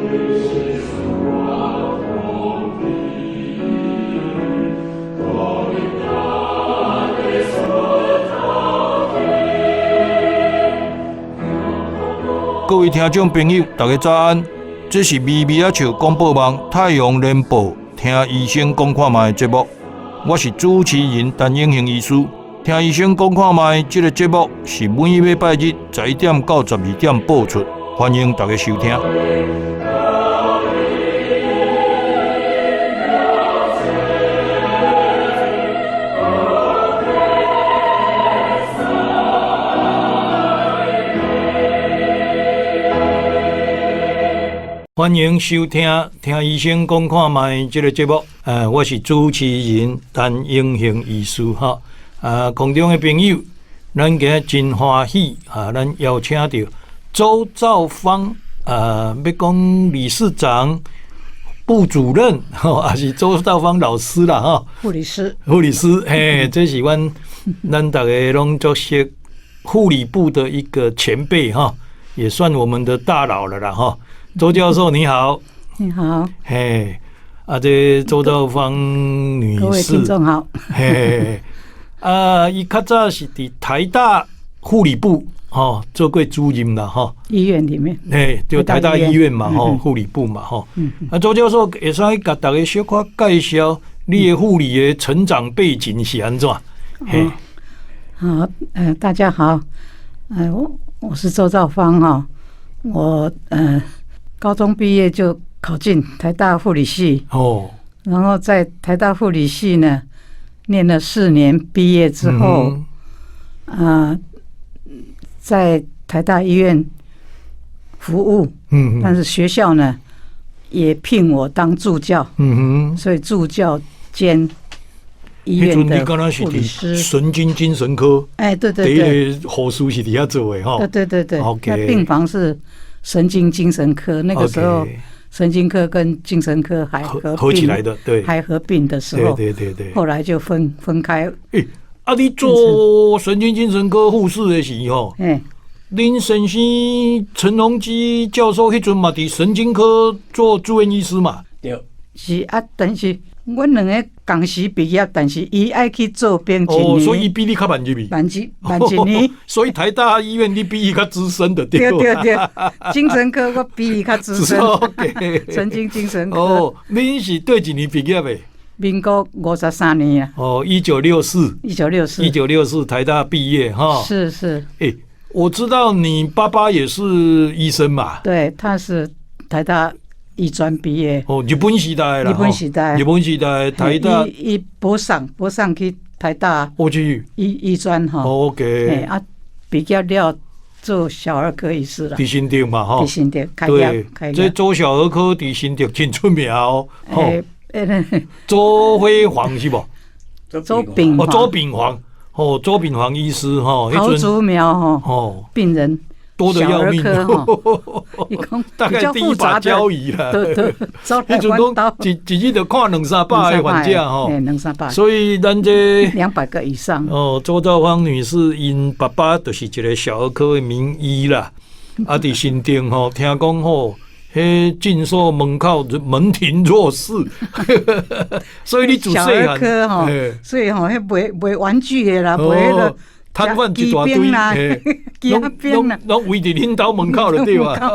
各位聽眾朋友，大家早安！這是微微仔笑廣播網太陽聯播聽醫生講看覓節目，我是主持人陳永興醫師。聽醫生講看覓這個節目是每禮拜日11點到12點播出，歡迎大家收聽。歡迎收聽聽醫生講看覓這個節目，我是主持人陳永興醫師哈。啊，空中的朋友，咱今日真歡喜啊！咱邀請到周兆芳啊，欲講理事長、部主任，吼，抑是周兆芳老師啦，吼。護理師，護理師，嘿，這是阮咱逐家攏足熟護理部的一個前輩哈，也算我們的大佬了啦，哈。周教授你好，你好，嘿，啊，這周兆芳女士，各位聽眾好，嘿，啊，伊較早是佇台大護理部，吼，做過主任啦，吼，醫院裡面，嘿，對，台大醫院嘛，吼，護理部嘛，吼，啊，周教授會使共大家小可介紹你的護理的成長背景是按怎？嘿，好，大家好，我是周兆芳哈，我高中畢業就考進台大護理系，哦，然後在台大護理系呢念了4年，畢業之後，啊，在台大醫院服務，但是學校呢也聘我當助教，所以助教兼醫院的護理師，神經精神科，哎，對對對，護士是佇遐做的吼，對對對，那病房是神經精神科，那個時候神經科跟精神科還合起來的，對，還合併的時候，對對對，後來就分開。欸，啊，你做神經精神科護士的時候，恁先生陳榮基教授彼陣嘛佇神經科做住院醫師嘛？對，是啊，但是阮兩个仝時畢業，但是伊愛去做兵一年，哦，所以伊比你較慢入去，慢一年。所以台大醫院你比伊較資深的，對對對，精神科我比伊較資深，神經精神科。哦，恁是佗一年畢業的？民國53年啊。哦，1964，1964，1964台大畢業哈。是是。欸，我知道你爸爸也是醫生嘛？對，他是台大醫專畢業。哦，日本時代啦，日本時代，日本時代台大。伊博上去台大。我去。醫專哈。 OK。啊，畢業了做小兒科醫師啦。佇新竹嘛，吼。佇新竹開業，開業。這做小兒科佇新竹真出名哦。周輝煌是無？周炳哦，周炳煌哦，周炳煌醫師吼，桃竹苗吼，病人多得要命，大概第一把交椅了。對對，彼陣講一日就看兩三百个患者吼，兩三百。所以咱這200個以上。哦，周兆芳女士𪜶爸爸就是一個小兒科的名醫啦，啊，佇新竹吼，聽講吼。彼診所門口門庭若市，所以你自細漢，小兒科吼，所以吼，彼賣玩具的啦，賣彼個攤販一大堆，攏攏圍佇恁兜門口就對啊。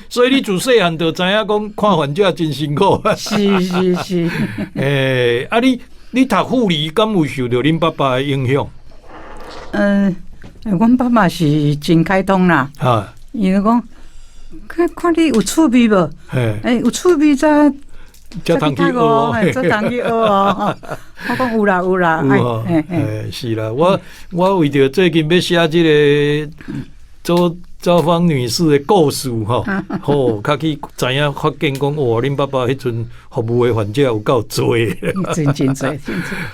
所以你自細漢就知影講看患者真辛苦。是是是。欸，啊你讀護理敢有受著恁爸爸的影響？嗯，阮爸爸是真開通啦。啊，伊就講。看看你有趣味無？欸，有趣味才才通去學哦，才通去學哦。我講有啦有啦，欸，是啦，我為著最近欲寫這个周兆芳女士的故事吼，吼，較去知影發現講，哇，恁爸爸彼陣服務的患者有夠濟，真真濟真濟。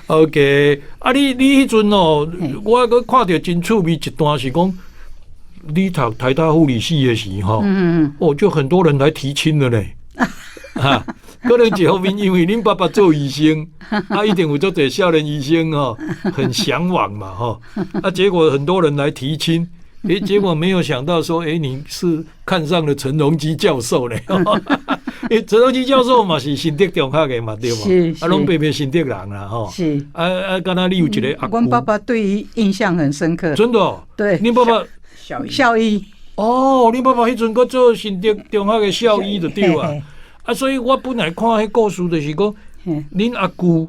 OK，啊你彼陣哦，我閣看著真趣味一段是講。你讀台大護理系的時候，哦，就很多人來提親了呢。哈，可能一方面因為恁爸爸做醫生，啊，一定有足濟少年醫生吼，很嚮往嘛，吼。啊，結果很多人來提親，欸，結果沒有想到說，欸，你是看上了陳榮基教授咧。欸，陳榮基教授嘛是新竹中學的嘛，對無？是。啊，攏白白新竹人啦，吼。是。啊啊，敢若你有一個阿阮爸爸對伊印象很深刻。真的哦。對。你爸爸校醫。哦，你爸爸彼陣閣做新竹中學的校醫就對啊。啊，所以我本來看彼故事就是講，恁阿舅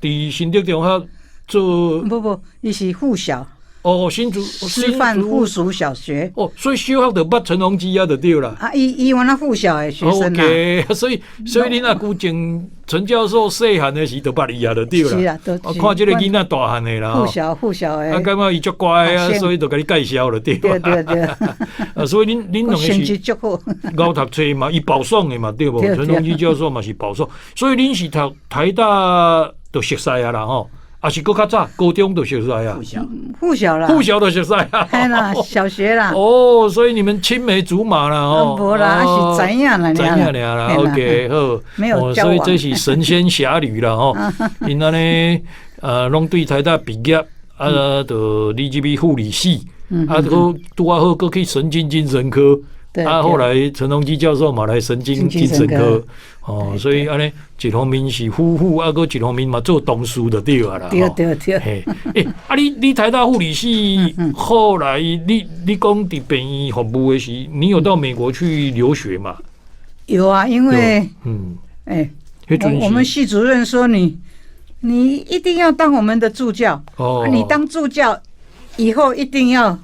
佇新竹中學做。不不，伊是附小。哦，新竹師範附屬小學。哦，所以小學就捌陳榮基啊，就對啦。啊，伊伊原來附小的學生啦。 OK，所以恁阿舅前陳教授細漢的時就捌伊啊，就對啦。是啊，都看這個囡仔大漢的啦。附小附小的。啊，感覺伊足乖啊，所以就共你介紹了，對。對對對。啊，所以恁兩個是成績足好。𠢕讀冊嘛，伊保送的嘛，對無？陳榮基教授嘛是保送，所以恁是讀台大就熟似啊啦吼。啊是閣較早，高中就熟似啊。附小，附小啦，附小就熟似啊。嘿啦，小學啦。哦，所以你們青梅竹馬啦，哦。無啦，是知影啦，知影爾啦。OK，好。沒有所以這是神仙俠侶啦，吼。𪜶按呢，攏對台大畢業，啊，就你這邊護理系，啊，閣拄仔好，閣去神經精神科。啊，後來陳榮基教授嘛來神經精神科，哦，所以按呢，一方面是夫婦，啊，閣一方面嘛做同事就對啊啦。對對對。嘿，欸，啊你你台大護理系後來你講佇病院服務的時，你有到美國去留學嘛？有啊，因為，欸，我們系主任說你一定要當我們的助教，哦，你當助教以後一定要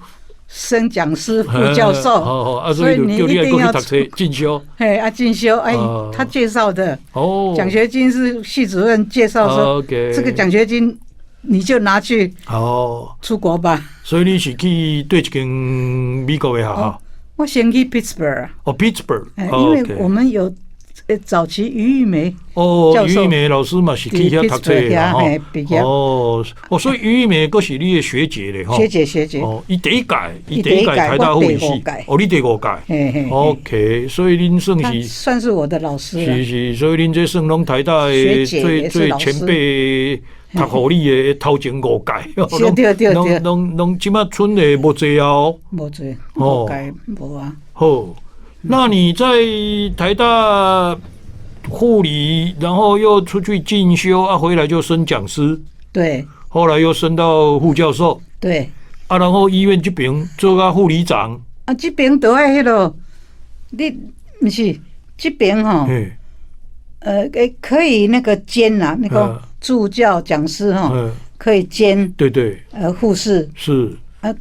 升講師、副教授，所以你一定要進修。嘿，啊，進修，哎，他介紹的。哦，獎學金是系主任介紹說，這個獎學金你就拿去哦出國吧。所以你是去佗一間美國的學校？我先去 Pittsburgh。哦，Pittsburgh，因為我們有早期余玉梅哦，余玉梅老師嘛是去遐讀冊的吼。哦，哦，所以余玉梅閣是你的學姐咧吼。學姐學姐。哦，伊第一屆，伊第一屆台大護理系。哦，你第五屆。OK，所以恁算是算是我的老師。是是，所以恁這算攏台大的最最前輩。讀護理的頭前五屆，對對對，攏攏攏這馬賰的無濟哦，無濟，五屆無啊。好，那你在台大護理，然後又出去進修啊，回來就升講師，對，後來又升到副教授，對，啊，然後醫院這邊做個護理長，啊，這邊都愛彼個，你毋是這邊吼，可以那個兼啊，那個助教講師哈，可以兼，對對，護士是啊，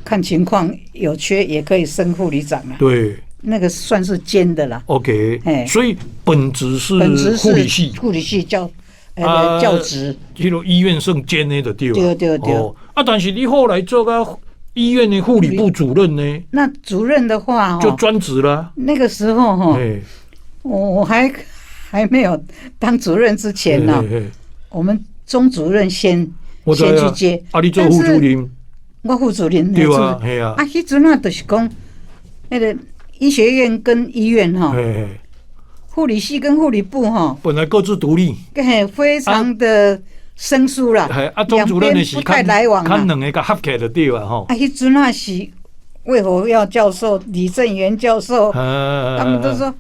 看情況有缺也可以升護理長啊，對，那個算是兼的啦。 OK，所以本職是護理系，護理系教職，彼個醫院算兼的就對。對對對。啊，但是你後來做個醫院的護理部主任呢？那主任的話，就專職了。那個時候哈，我還沒有當主任之前呢，我們鍾主任先去接。啊，你做副主任，我副主任。對啊，係啊。啊，彼陣啊，就是講那個醫學院跟醫院哈，護理系跟護理部哈，本來各自獨立，嘿，非常的生疏啦。啊，鍾主任的是不太來往看兩個共合起來就對啊，吼。啊，彼陣啊是魏火耀教授、李正元教授，他們都說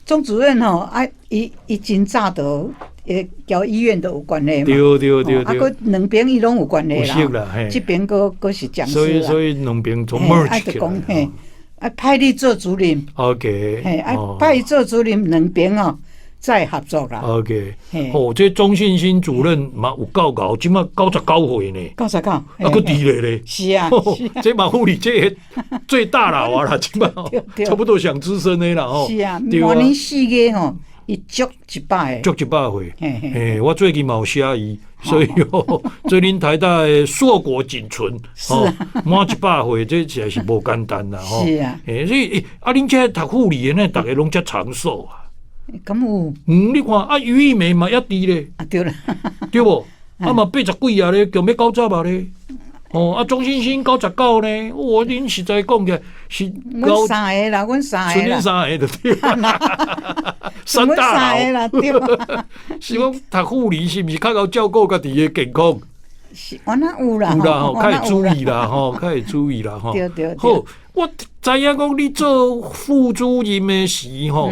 鍾主任吼，啊，伊真早就會交醫院都有關係嘛。對對對啊，閣兩邊伊攏有關係啦。這邊閣是講師啦。所以兩邊從 merge 起來。嘿，啊，派你做主任。 OK。嘿，啊，派做主任，兩邊哦再合作啦。 OK。哦，這鍾信新主任嘛有夠𠢕，這馬99歲呢。 99。啊，閣佇咧咧。是啊。這嘛護理界最大老啊啦，這馬差不多上資深的啦吼。是啊，每年4月吼，伊足100 足100歲。嘿，我最近嘛有寫伊，所以哦，這恁台大的碩果僅存，哦，滿100歲，這實在是無簡單啦吼。是啊。欸，所以啊，恁這讀護理的，哪逐个攏遮長壽啊？敢有？嗯，你看啊，余玉梅嘛猶佇咧。啊，對啦。對無？啊嘛80幾啊咧，強欲90啊咧。哦，啊，鍾欣欣99呢，我恁實在講起來是。阮三个啦，阮三個啦。賰恁三個就對。三大佬啦，對。是講讀護理是毋是較𠢕照顧家己的健康？是，原來有啦，有啦吼，較會注意啦吼，較會注意啦吼。對對對。好，我知影講你做副主任的時吼，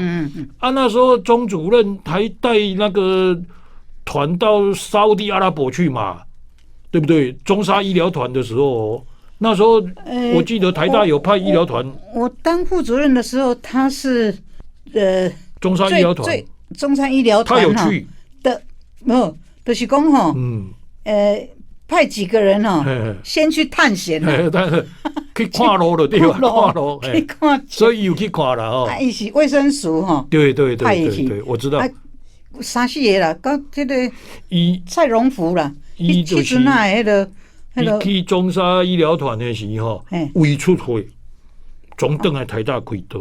啊那時候鍾主任還帶那個團到沙烏地阿拉伯去嘛，對不對？中沙醫療團的時候，那時候我記得台大有派醫療團。我當副主任的時候，他是中沙醫療團，中山醫療團他有去的，沒有，就是講吼，派幾個人哦，先去探險啦，但是去看路了對吧？看路，去看，所以有去看啦哦。啊，伊是衛生署吼，對對對對對，我知道。三四個啦，佮這個伊蔡榮福啦，伊就是那個伊去中沙醫療團的時候，胃出血，總轉來台大開刀。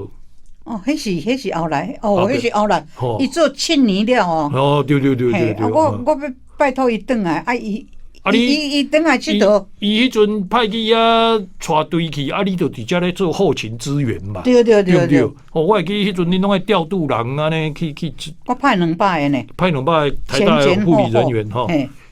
哦，彼是後來，哦，彼是後來，伊做7年了哦。哦，對對對對對。我欲拜託伊轉來，啊伊。啊！你伊轉來𨑨迌，伊彼陣派去遐帶隊去，啊！你就佇遮咧做後勤支援嘛。對對對對。哦，我會記彼陣你攏愛調度人按呢去去。我派200個呢。派200個台大護理人員吼。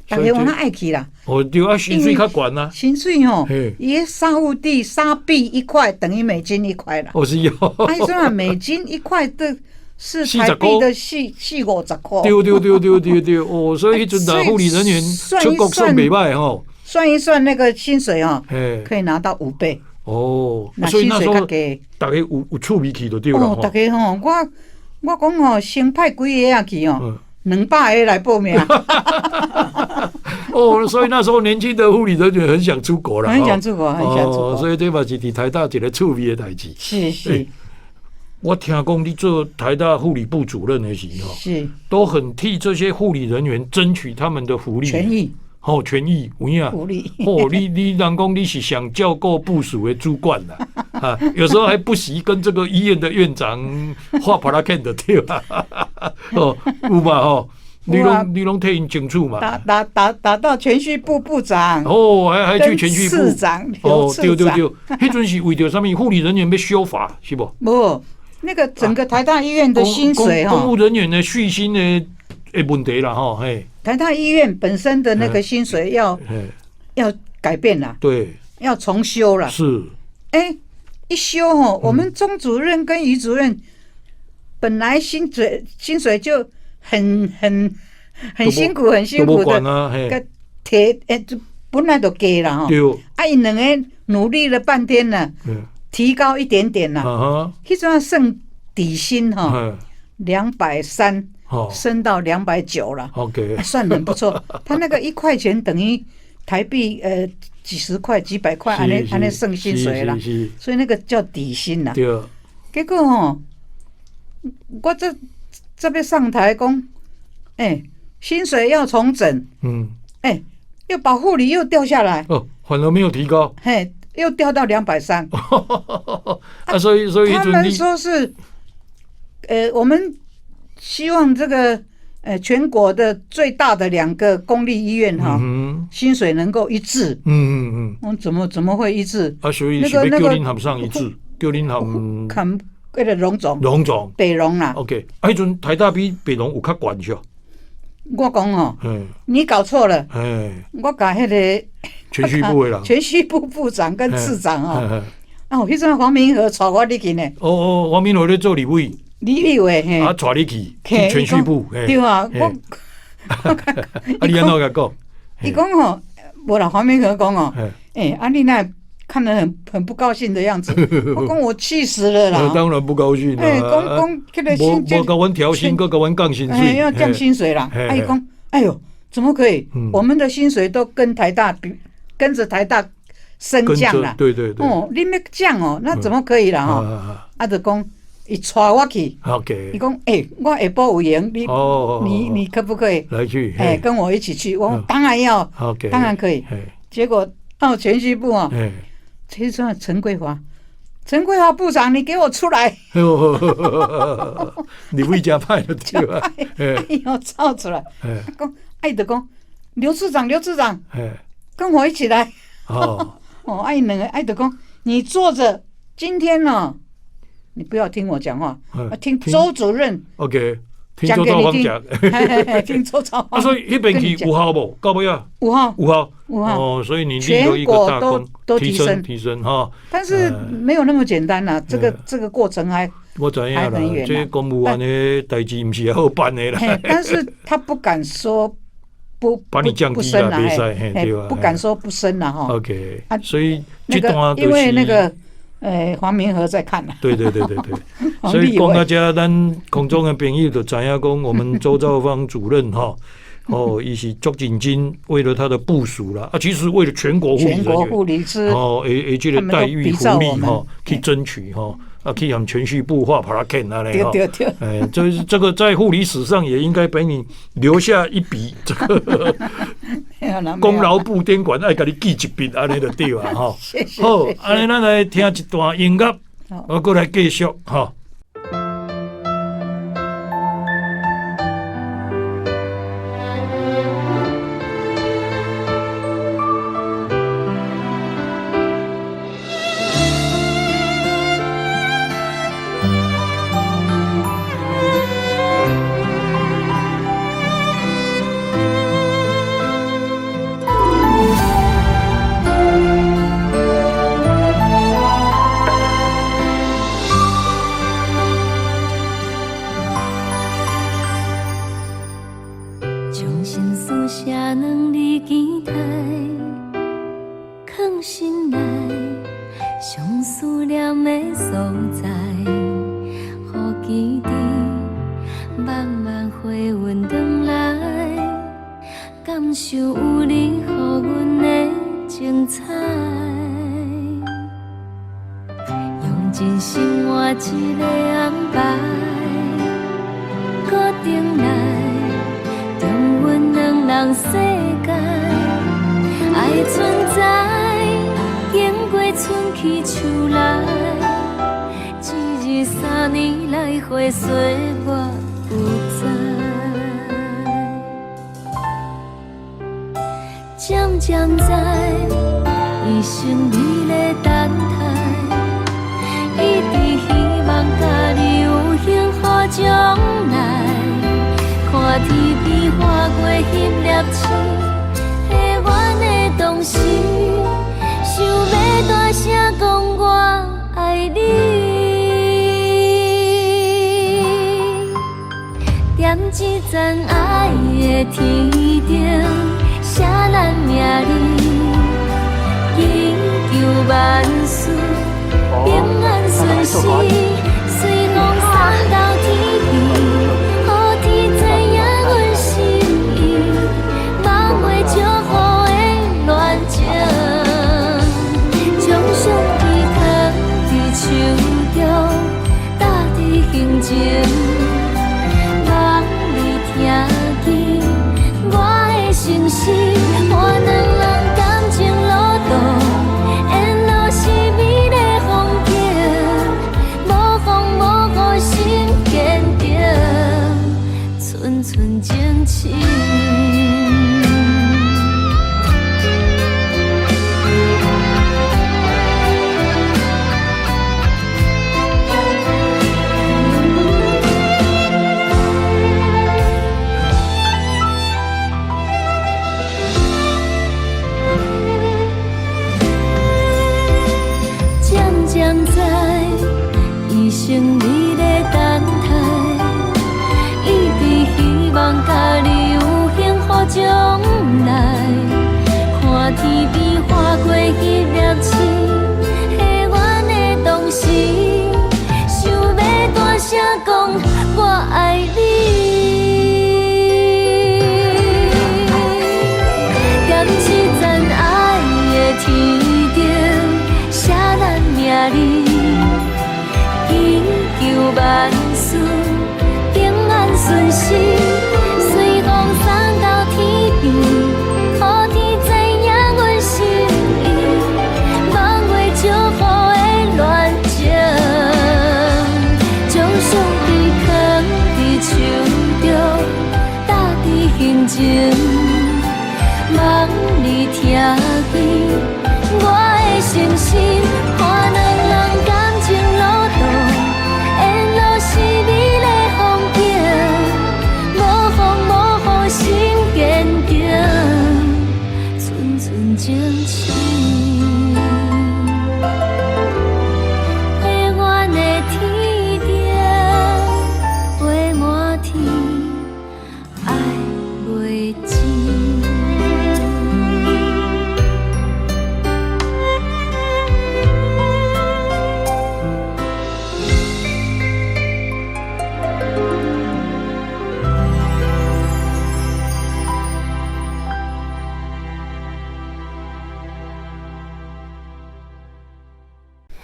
逐家有哪愛去啦？哦，對啊，薪水較懸啊。薪水吼，伊彼沙烏地沙幣一塊等於美金一塊啦。哦是哦。啊，彼陣啊，美金一塊的。是台幣的四四五十塊。對對對對對對，哦，所以彼陣的護理人員出國算袂䆀吼。算一算那個薪水哦，可以拿到5倍。哦，所以那時候逐家有趣味去就對了。哦，逐家吼，我講吼，先派幾个仔去哦，200個來報名。哦，所以那時候年輕的護理人員很想出國啦，很想出國，很想出國。所以這嘛是佇台大一個趣味的代誌。是是。我聽講你做台大護理部主任的時候，都很替這些護理人員爭取他們的福利權益。好，權益有影。福利。哦，你人講你是想照顧部屬的主管啦，啊，有時候還不惜跟這個醫院的院長畫帕拉肯的對吧？哦，有嘛吼？你攏替𪜶爭取嘛？打到銓敘部部長。哦，還去銓敘部。次長。哦，對對對，彼陣是為著啥物？護理人員欲修法是無？無。那個整個台大醫院的薪水哈，公務人員的續薪的問題啦吼，嘿。台大醫院本身的那個薪水要改變啦，對，要重修了。是。哎，一修吼，我們鍾主任跟余主任本來薪水就很辛苦很辛苦的，個提欸，本來就低啦吼。對。啊，𪜶兩个努力了半天了。提高一點點啦，彼陣算底薪哈，230升到290了，OK，算很不錯。他那個1塊錢等於台幣幾十塊幾百塊，按呢按呢算薪水啦，所以那個叫底薪啦。對。結果吼，我這欲上台講，欸，薪水要重整，欸，又把護理又掉下來，哦，反而沒有提高，嘿。又掉到230，啊，所以他們說是，我們希望這個全國的最大的兩個公立醫院哈，薪水能夠一致。我怎麼會一致？啊，所以是欲叫恁和誰一致，叫恁和看那個榮總，榮總，北榮啦。 OK，啊，彼陣台大比北榮有較懸是？我講哦，你搞錯了。我共彼個銓敘部的人，銓敘部部長跟次長哦。啊，彼陣黃明和帶我入去呢。哦哦，黃明和咧做立委，立委嘿，啊，帶你去去銓敘部，對啊，我，啊，你按怎共講？伊講吼，無啦，黃明和講哦，欸，啊，你那看得很不高興的樣子，我講我氣死了啦。當然不高興啦。欸，講講這個薪，無共阮調薪，閣共阮降薪水，要降薪水啦。啊，伊講，哎呦，怎麼可以？我們的薪水都跟台大比，跟着台大升降啦。對對對。哦，你欲降哦，那怎麼可以啦？吼，啊，就講伊帶我去。 OK。伊講，欸，我下晡有閒，你可不可以？來去。欸，跟我一起去。我當然要。 OK。當然可以。結果到銓敘部啊。其實陳桂華，陳桂華部長，你給我出來！你為家派的對吧？哎呦，走出來！講，啊伊就講，劉次長，劉次長，跟我一起來。哦，哦，啊𪜶兩個，啊伊就講，你坐着，今天呢，你不要聽我講話，聽周主任。 OK，聽周兆芳講，聽周兆芳。啊，所以彼邊去有效無？到尾啊？有效，有效，有效。哦，所以你立了一個大功，都提升提升哈。但是沒有那麼簡單啦，這個過程還我知影啦，這公務員的代誌毋是好辦的啦。但是他不敢說不把你降低啦，袂使，對吧？不敢說不升啦，哈。 OK，所以那個因為那個。欸，黃明和在看。對對對對對，所以講到這，咱空中的朋友就知影講，我們周兆芳主任哈，哦，伊是足認真，為了他的部屬啦，啊，其實為了全國護理人員，全國護理師哦，會這個待遇福利哈，去爭取哈，啊，去向銓敘部畫拍片啊咧哈，對對對，欸，這個在護理史上也應該俾你留下一筆這個功勞部電管愛共你記一筆按呢就對啊吼。好，按呢咱來聽一段音樂，我閣來繼續吼。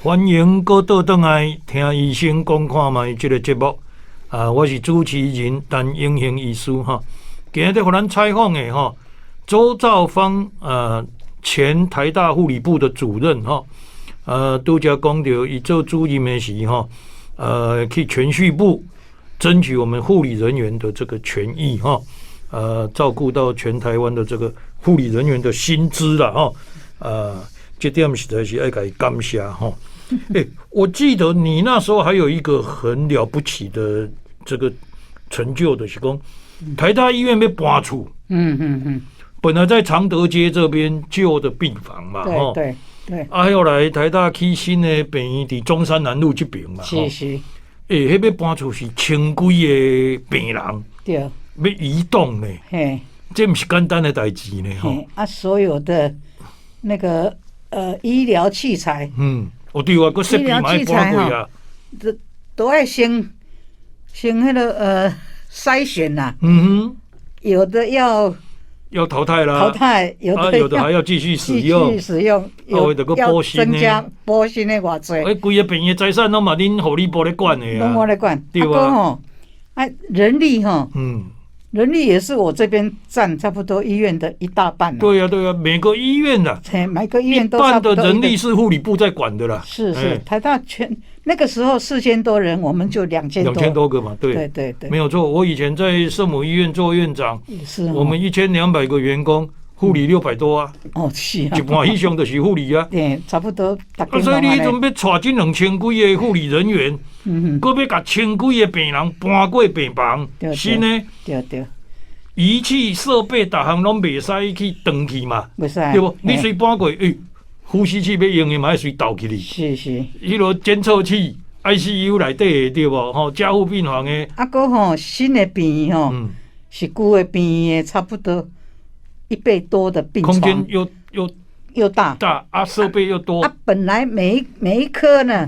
歡迎閣倒轉來聽醫生講看覓這个節目。啊，我是主持人陳英雄醫師哈。今日予咱採訪的吼，周兆芳前台大護理部的主任哈。拄才講著伊做主任的時吼，去銓敘部爭取我們護理人員的這個權益哈。照顧到全台灣的這個護理人員的薪資啦哈。這點實在是愛共伊感謝吼。欸，我記得你那時候還有一個很了不起的這個成就的，是講台大醫院欲搬厝，本來在常德街這邊舊的病房嘛，啊，後來台大起新的病院佇中山南路這邊嘛，欸，彼欲搬厝是千幾个病人，欲移動呢，這毋是簡單的代誌呢，吼。啊，所有的那個醫療器材，哦對啊，閣設備嘛愛搬過啊，都愛先彼个篩選啦，有的要要淘汰啦，淘汰，有的有的還要繼續使用，繼續使用，有的閣增加補新的偌濟。欸，規個病院財產攏嘛恁護理部咧管的啊，攏我咧管，對啊。吼，啊人力吼，人力也是我這邊佔差不多醫院的一大半。對呀對呀，每個醫院的，每個醫院都一半的人力是護理部在管的啦。是是，台大全那個時候4000多人，我們就兩千多。2000多個嘛，對對對對，沒有錯。我以前在聖母醫院做院長，是，我們1200個員工，護理600多啊。哦，是啊，一半以上就是護理啊。對，差不多。啊，所以你彼陣欲帶這2000幾個護理人員，閣欲共千幾个病人搬過病房，新的，儀器設備逐項攏袂使去斷去嘛，袂使，對無？你隨搬過，欸，呼吸器欲用的嘛愛隨導去哩。彼个監測器，ICU 內底的對無？吼，加護病房的。啊，閣吼新的病院吼，是舊的病院的差不多一倍多的病床，空間又又大大啊，設備又多。啊，本來每一科呢，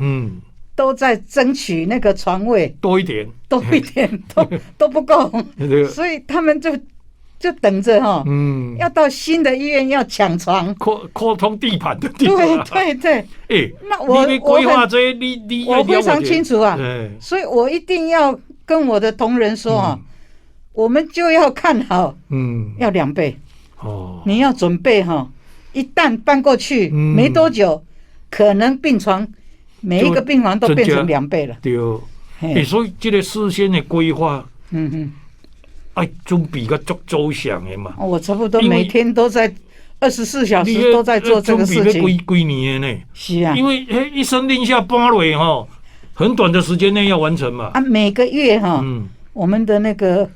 都在爭取那個床位多一點，多一點都不夠，所以他們就等着哈，要到新的醫院要搶床，擴充地盤的地方。對對對，欸，那我規劃這你我非常清楚啊，所以我一定要跟我的同仁說啊，我們就要看好，要2倍，哦，你要準備哈，一旦搬過去沒多久，可能病床。每一個病房都變成2倍了。對，欸，所以這個事先的規劃，愛準備甲足周詳的嘛。我差不多每天都在24小時都在做這個事情。準備幾幾年的呢？是啊。因為一聲令下搬落吼，很短的時間內要完成嘛。啊，每個月哈，我們的那個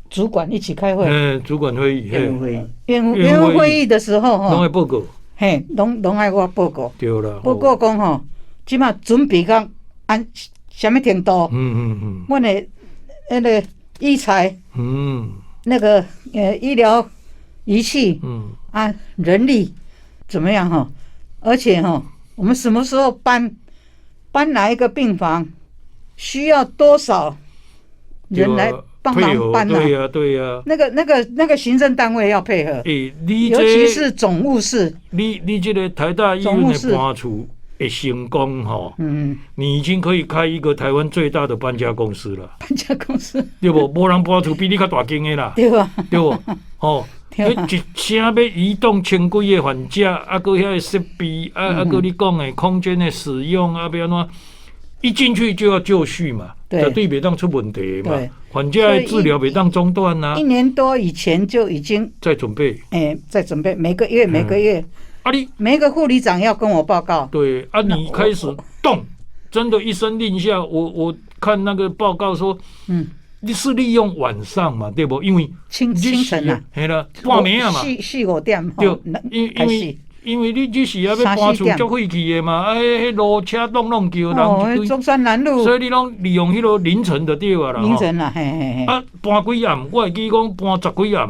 主管一起開會。嗯，主管會議。院務會議。院務會議的時候哈，攏愛報告。嘿，攏愛我報告。對啦。報告講吼。這馬準備到按啥物程度？阮的彼个醫材，那個醫療儀器，啊人力怎麼樣哈？而且哈，我們什麼時候搬？搬哪一個病房？需要多少人來幫忙搬呢？對呀對呀。那個行政單位要配合。欸，你尤其是總務室。你這个台大醫院的搬厝會成功吼，你已經可以開一個台灣最大的搬家公司了。搬家公司對無？無人搬厝比你較大間的啦。對啊。對無？吼，彼一聲欲移動千幾个患者，啊，閣遐个設備，啊，閣你講的空間的使用，啊，欲按怎？一進去就要就緒嘛，絕對袂當出問題嘛。患者的治療袂當中斷啊。一年多以前就已經在準備。欸，在準備，每個月每個月。啊你每一個護理長要跟我報告。對啊，你開始動，真的，一聲令下，我看那個報告說，你是利用晚上嘛，對不？因為清晨啊，嘿啦，半暝啊嘛，四五點，對，因為你這時啊欲搬厝足費氣的嘛，啊，彼路車攏攏叫人一堆，中山南路，所以你攏利用彼个凌晨就對啊啦。凌晨啦，嘿嘿嘿。啊，搬幾暗？我會記講搬十幾暗。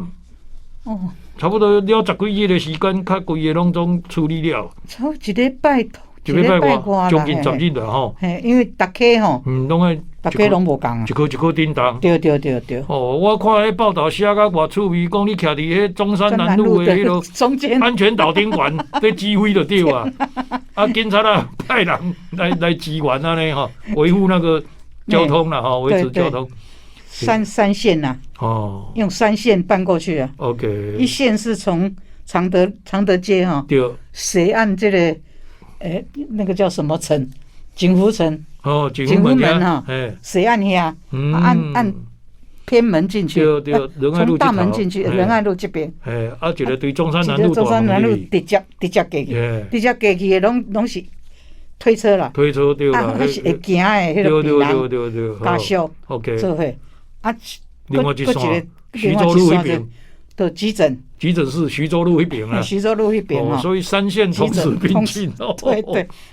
哦。差不多了十幾日的時間，較規个攏總處理了。差一禮拜。一禮拜外，將近10日啦吼。嘿，因為逐家吼，攏愛逐家攏無仝啊，一箍一箍振動。對對對對。哦，我看彼報道寫甲偌趣味，講你徛佇彼中山南路的彼个中間安全導頂懸，咧指揮就對啊。啊，警察啊派人來支援按呢吼，維護那個交通啦吼，維持交通。三線吶。哦。用三線搬過去啊。 OK。一線是從常德街吼，水岸這個，那個叫什麼城？景福城。哦，景福門哈，水岸遐，按按偏門進去，對對，仁愛路從大門進去，仁愛路這邊。啊，一個對中山南路，中山南路直接過去，直接過去的攏是推車啦。推車對啦。啊，是會行的彼个病人家屬，OK，做伙。啊，另外一線，徐州路彼邊。的急診，急診室徐州路彼邊啊，徐州路彼邊哦，所以三線同時並進哦。對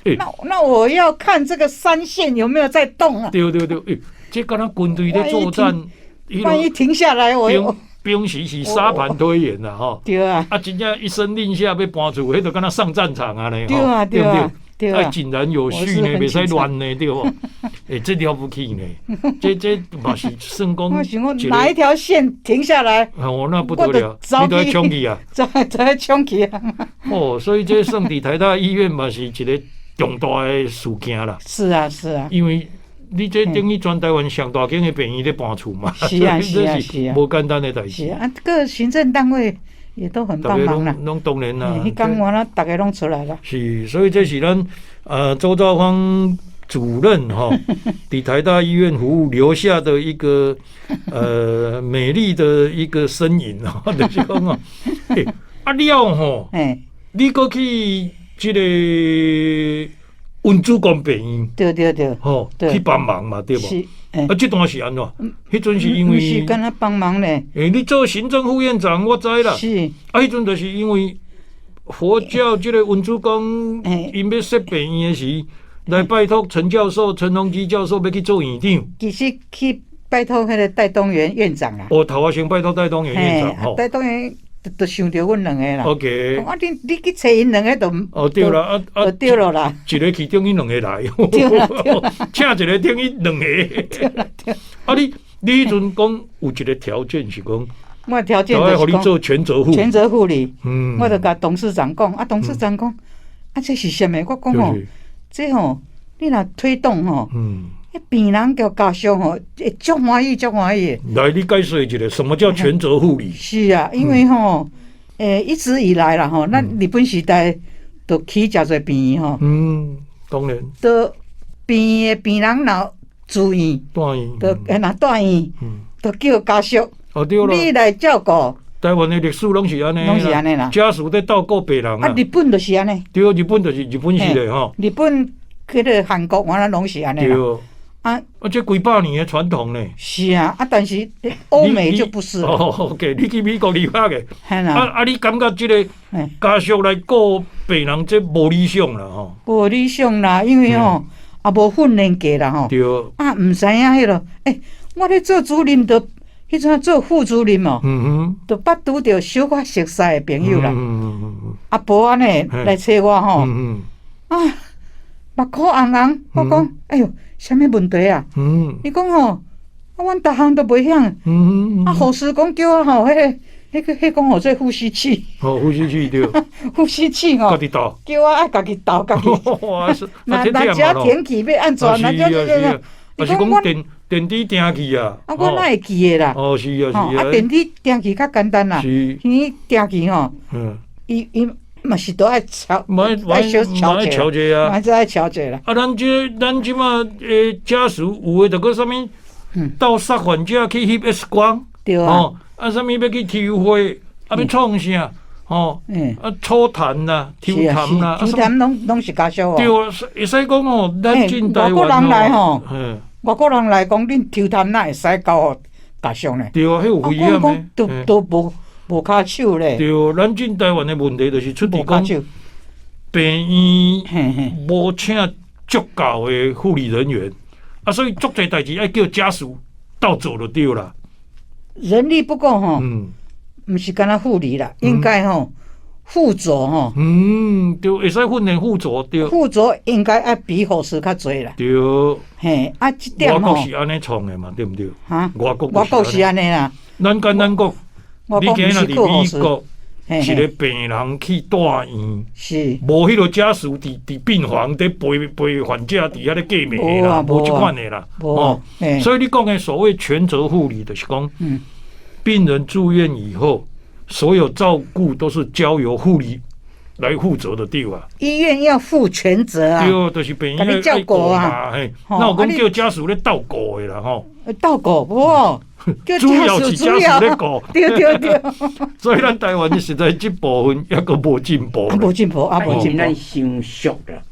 對，那我要看這個三線有沒有在動啊？對對對，欸，這敢若軍隊咧作戰，萬一停下來，我兵時是沙盤推演啦，吼。對啊。啊，真正一聲令下欲搬厝，彼就敢若上戰場按呢，對啊對啊。對愛井然有序呢，袂使亂呢，對無？欸，這了不起呢，這嘛是算講。我想講哪一條線停下來？哦，那不得了，你都愛衝去啊！走衝去啊！哦，所以這算佇台大醫院嘛是一個重大的事件啦。是啊，是啊。因為你這等於全台灣上大間的病院咧搬厝嘛，是啊，是啊，是啊，無簡單的代誌。是啊，各行政單位也都很幫忙啦。攏當然啦。彼工我啦，逐家攏出來啦。是，所以這是咱周兆芳主任吼，佇台大醫院服務留下的一個美麗的一個身影哦，就是講哦，啊了吼，你閣去這個溫主公病院，對對對，吼，去幫忙嘛，對無？是，啊，這段是按怎？彼陣是因為毋是敢若幫忙咧。欸，你做行政副院長，我知啦。是。啊，彼陣就是因為佛教這個溫主公，𪜶欲設病院的時，來拜託陳教授、陳鴻基教授欲去做院長。其實去拜託彼個戴東原院長啦。哦，頭仔先拜託戴東原院長吼。戴東原就想著阮兩個啦。 OK。啊，你去揣𪜶兩個就哦對啦，啊啊，對了啦。一個去等於兩個來。對啦對啦。請一個等於兩個。對啦對。啊，你彼陣講有一個條件是講，我條件就是講做全責護全責護理。我就共董事長講，啊，董事長講，啊，這是啥物？我講吼，這吼，你若推動吼，病人佮家屬吼，會足歡喜，足歡喜的。來，你解釋一下，什麼叫全責護理？是啊，因為吼，一直以來啦吼，咱日本時代就起誠濟病院吼。嗯，當然。都病院的病人若住院，就若住院，就叫家屬。哦對啦。你來照顧。台灣的歷史攏是按呢，攏是按呢啦。家屬咧照顧病人啊。日本就是按呢。對，日本就是日本式的吼。日本彼个韓國，原來攏是按呢。對。啊！啊，這幾百年的傳統呢。是啊，啊，但是歐美就不是。哦，OK，你去美國留學的，啊啊，你感覺這個家屬來顧病人，這無理想啦吼。無理想啦，因為吼也無訓練過啦吼。對。啊，毋知影彼个，欸，我咧做主任都，彼陣做副主任哦，都捌拄著小可熟似的朋友啦。阿婆按呢來揣我吼，啊，目箍紅紅，我講，哎喲，啥物問題啊？伊講吼，啊，阮逐項都袂曉。啊，護士講叫我吼，彼個講號做呼吸器。哦，呼吸器對。呼吸器吼。家己鬥。叫我愛家己鬥家己。若若遮停氣欲按怎？若遮這個。啊是講電池定去啊？啊，我哪會記得啦？哦，是啊，是啊。啊，電池定去較簡單啦。是。伊定去吼。伊嘛是都愛調，愛小調節啊，嘛是愛調節啦。啊，咱這馬家屬有的就閣啥物，鬥捒患者去翕 X 光，對啊，啊，啥物欲去抽血，啊，欲創啥，吼，啊，抽痰啦，抽痰啦，抽痰攏是家屬哦。對啊，會使講吼，咱進台灣外國人來吼，外國人來講，恁抽痰哪會使交予家屬呢？對啊，彼有危險的。都無跤手咧。對，咱進台灣的問題就是出佇講病院無請足夠的護理人員，啊，所以足濟代誌愛叫家屬鬥做就對啦。人力不夠吼，毋是干焦護理啦，應該吼輔佐吼。嗯，對，會使訓練輔佐，對。輔佐應該愛比護士較濟啦。對。嘿，啊，這點吼。外國是按呢創的嘛，對毋對？哈？外國外國是按呢啦。咱簡單講，你今仔佇美國，一个病人去住院，無彼個家屬佇病房佇陪陪患者佇遐咧過暝啦，無這款的啦。哦，所以你講的所謂全責護理，就是講，病人住院以後，所有照顧都是交由護理來負責的，對吧？醫院要負全責啊！對，就是病院愛顧嘛。嘿，那有講叫家屬咧鬥顧的啦，吼。鬥顧無？主要是家屬咧顧，對對對。所以咱台灣實在這部分猶閣無進步。無進步，啊無進步。咱傷俗啦，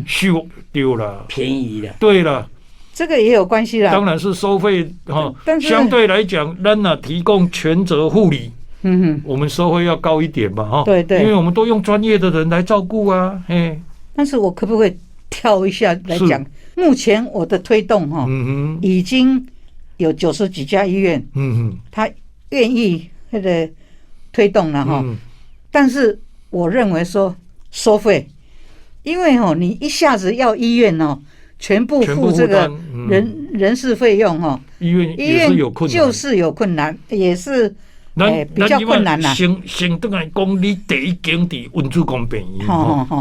俗對啦，便宜啦，對啦。這個也有關係啦。當然是收費哈，相對來講，咱若提供全責護理，我們收費要高一點嘛，哈。對對。因為我們都用專業的人來照顧啊，嘿。但是我可不可以跳一下來講？目前我的推動哈，已經有90幾家醫院，他願意那個推動了哈。但是我認為說收費，因為哦，你一下子要醫院哦，全部付這個人事費用哈，醫院醫院就是有困難，也是比較困難啦。先轉來講，你第一間佇溫主公病院，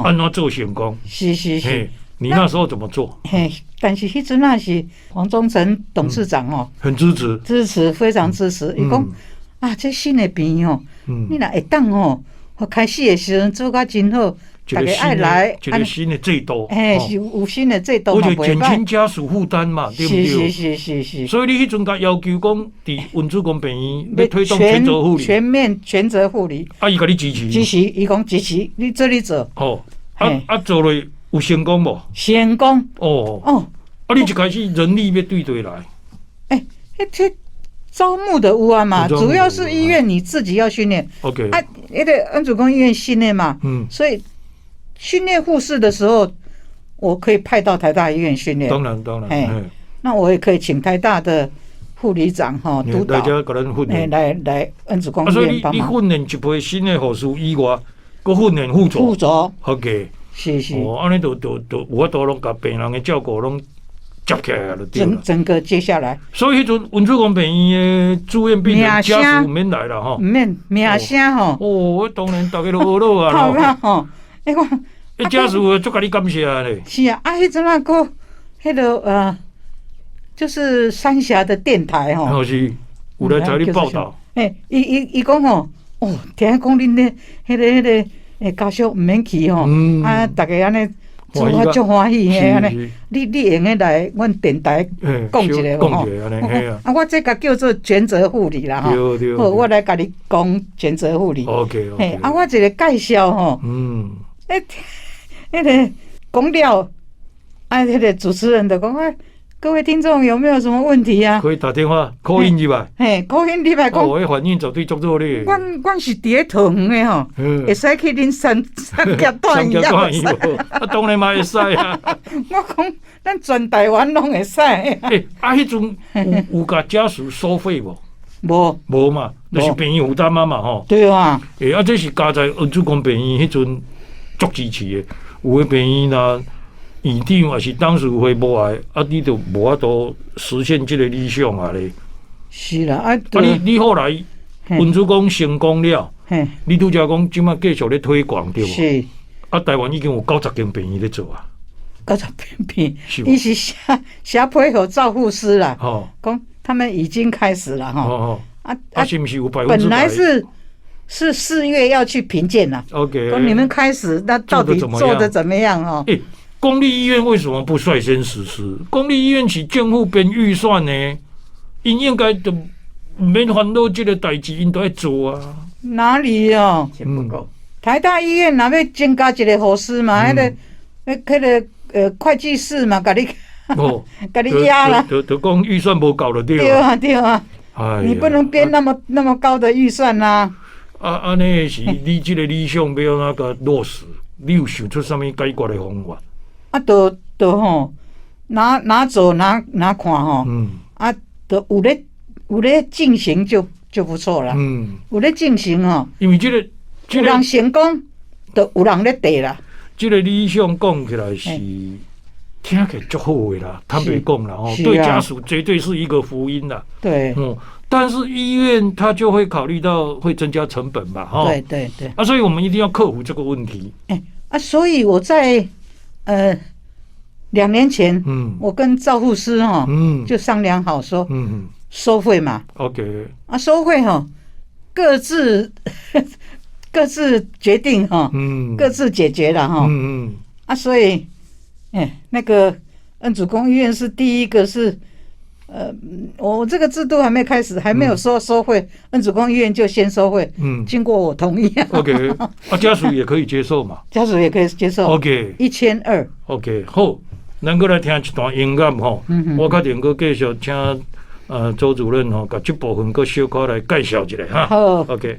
按怎做成功？是是是。你那時候怎麼做？嘿，但是彼陣那是黃忠誠董事長哦，很支持，支持，非常支持。伊講啊，這新的病院哦，你若會當哦，開始的時陣做甲真好，大家愛來，一個新的制度，嘿，是有新的制度而且減輕家屬負擔嘛，對不對？是是是是。所以你彼陣共要求講，佇溫主公病院欲推動全責護理，全面全責護理。啊，伊共你支持？支持，伊講支持，你做你做。好，啊啊做落有成功無？成功。哦哦，啊，你一開始人力欲對佗來？欸，這招募的有啊嘛，主要是醫院你自己要訓練。 OK。啊，彼個恩主公醫院訓練嘛，所以訓練護士的時候，我可以派到台大醫院訓練。當然當然。哎，那我也可以請台大的護理長哈督導，來恩主公醫院幫忙。所以你訓練一批新的護士以外，閣訓練輔佐。輔佐。 OK。是是。哦，按呢就有法度攏共病人的照顧攏接起來就對整整個接下來。所以彼陣溫主公病院的住院病人家屬毋免來啦吼。毋免名聲吼。哦，我當然逐家都呵咾啊。好啦吼，欸我。欸，家屬足共你感謝咧。是啊，啊，彼陣仔閣彼個就是三峽的電台吼。哦是，有來採你報導。欸，伊講吼，哦，聽講恁咧，彼個欸，家屬毋免去吼，啊，逐家按呢做啊足歡喜嘿，按呢，你會用得來阮電台講一下無吼？啊，我這個叫做全責護理啦吼。好，我來共你講全責護理。 OK 嘿，啊，我一個介紹吼。欸，彼個講了，啊，彼個主持人就講啊，各位聽眾有沒有什麼問題啊？可以打電話 call in 入來。嘿，call in 入來講。哦，彼反應絕對足熱烈。阮是佇咧桃園的吼，會使去恁三峽大醫院。啊，當然嘛會使啊。我講，咱全台灣攏會使。欸，啊，彼陣有共家屬收費無？無。無嘛，就是病院負擔啊嘛吼。對啊。欸，啊，這是加在恩主公病院彼陣足支持的，有的病院若院長也是董事會無愛，啊，你就無法度實現這個理想啊咧。是啦，啊，啊你後來恩主公成功了，你拄才講這馬繼續咧推廣對無？是。啊，台灣已經有90間病院咧做啊。 90間病院，伊是寫批予照護師啦。哦。講他們已經開始了哈。哦。啊啊，是毋是有百分之本來是4月要去評鑑啦。 OK。講你們開始，那到底做得怎麼樣？哈。欸，公立醫院為什麼不率先實施？公立醫院是政府編預算的，𪜶應該就毋免煩惱這個代誌，𪜶都愛做啊。哪裡哦？錢不夠。台大醫院若欲增加一個護士嘛，彼個會計師嘛，共你，共你壓啦。就講預算無夠就對。對啊對啊。你不能編那麼高的預算啦。啊，按呢是你這個理想欲按怎共落實？你有想出啥物解決的方法？啊，就吼，哪做哪看吼，啊，就有咧進行就不錯啦。有咧進行吼。因為這個有人成功，就有人咧綴啦。這個理想講起來是聽起來足好的啦，坦白講啦，哦，對家屬絕對是一個福音啦。但是醫院他就會考慮到會增加成本嘛，哈。對對對。啊，所以我們一定要克服這個問題。欸，所以我在2年前，我跟照護師哈，就商量好說，收費嘛。 OK。啊，收費哈，各自決定哈，各自解決了哈。啊，所以，那個恩主公醫院是第一個是。我這個制度還沒開始，還沒有說收費，恩主公醫院就先收費。經過我同意。 OK，啊，家屬也可以接受嘛？家屬也可以接受。 OK，1200。 OK，好，咱閣來聽一段音樂吼。我較定閣繼續請周主任吼，共這部分閣小可來介紹一下哈。好。 OK。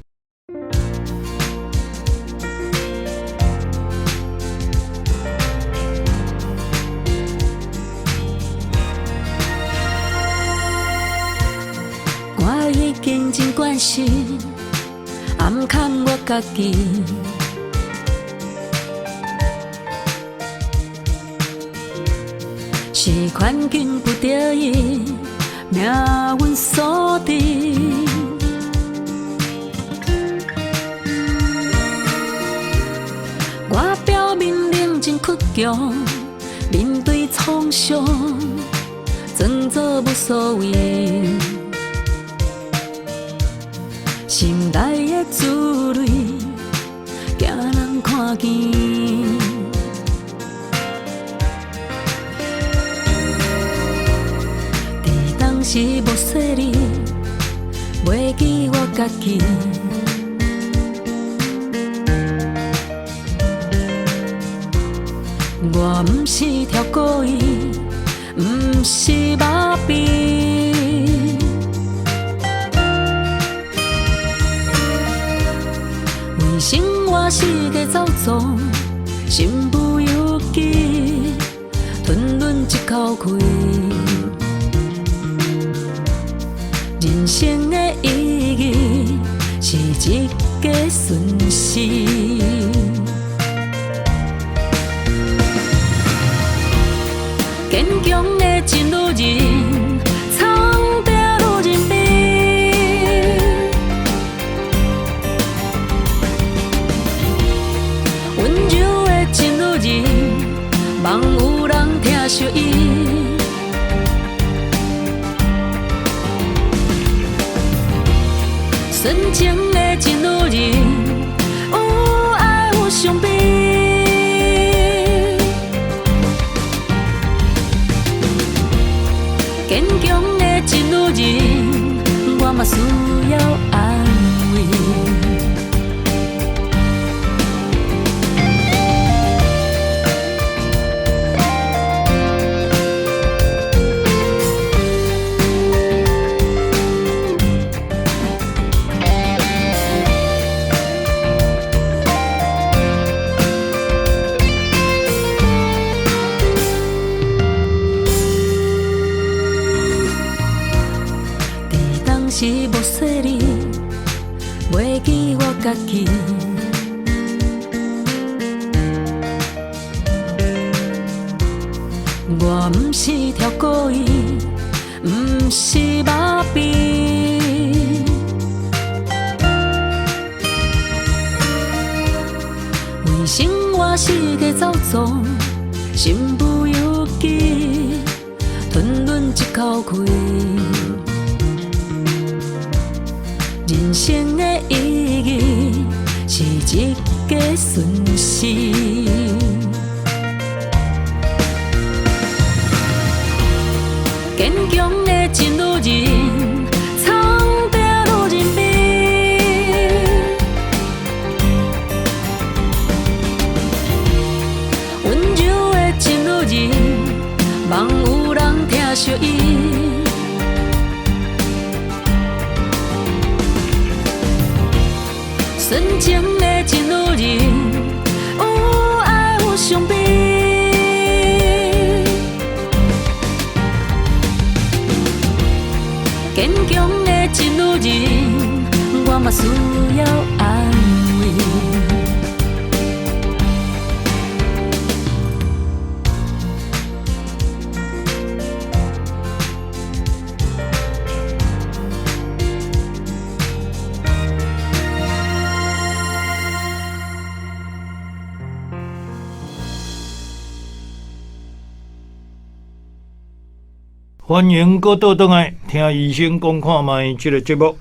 我已經真慣勢，暗藏我家己。是環境不得已，命運所致。我表面冷靜倔強，面對創傷，裝作無所謂。心內的滋味，驚人看見。伫當時無細膩，袂記我家己。我毋是跳過伊，毋是麻痹。為生活四界走撞，身不由己，吞忍一口氣。人生的意義是一個損失。堅強的真女人，藏著女人味。溫柔的真女人，望有人疼惜伊。純情的真女人，有愛有傷悲。堅強的真女人，我嘛需要安慰。是無細膩，袂記我家己。我毋是跳過伊，毋是麻痹。為生活四界走撞，身不由己，吞忍一口氣。人生的意義是一個損失。堅強的真女人，藏著女人味。溫柔的真女人，望有人疼惜伊。純情的真女人，有愛有傷悲。堅強的真女人，我嘛需要安慰。歡迎閣倒轉來聽醫生講看覓這个節目。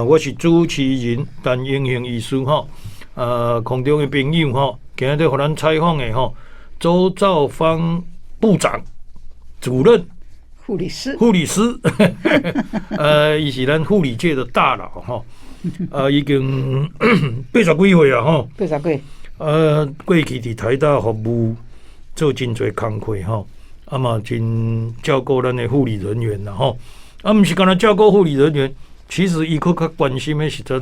我是主持人陳英雄醫師吼。空中的朋友吼，今日予咱採訪的吼，周兆芳部長、主任、護理師、護理師，伊是咱護理界的大佬吼。已經80幾歲啊吼，八十幾。過去佇台大服務做真濟工課吼。啊嘛，真照顧咱的護理人員啦吼，啊，毋是干焦照顧護理人員，其實伊閣較關心的是咱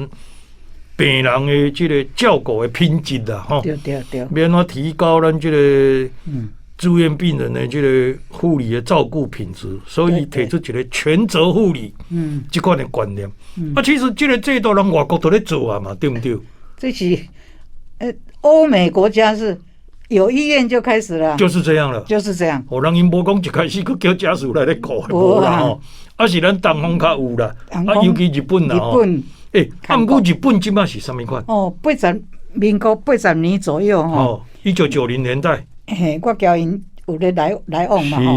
病人的這个照顧的品質啦吼。對對對。欲按怎提高咱這个住院病人的這个護理的照顧品質，所以提出一个全責護理這款的觀念。啊，其實這个制度，人外國都咧做啊嘛，對毋對？這是，歐美國家是。有醫院就開始了，就是這樣了，就是這樣。哦，人𪜶無講一開始閣叫家屬來咧顧，無啦吼。啊是咱東方較有啦，啊尤其日本啦吼。日本，欸，啊毋過日本這擺是啥物款？哦，民國80年左右吼。哦，1990年代。嘿，我交𪜶有咧來往嘛吼。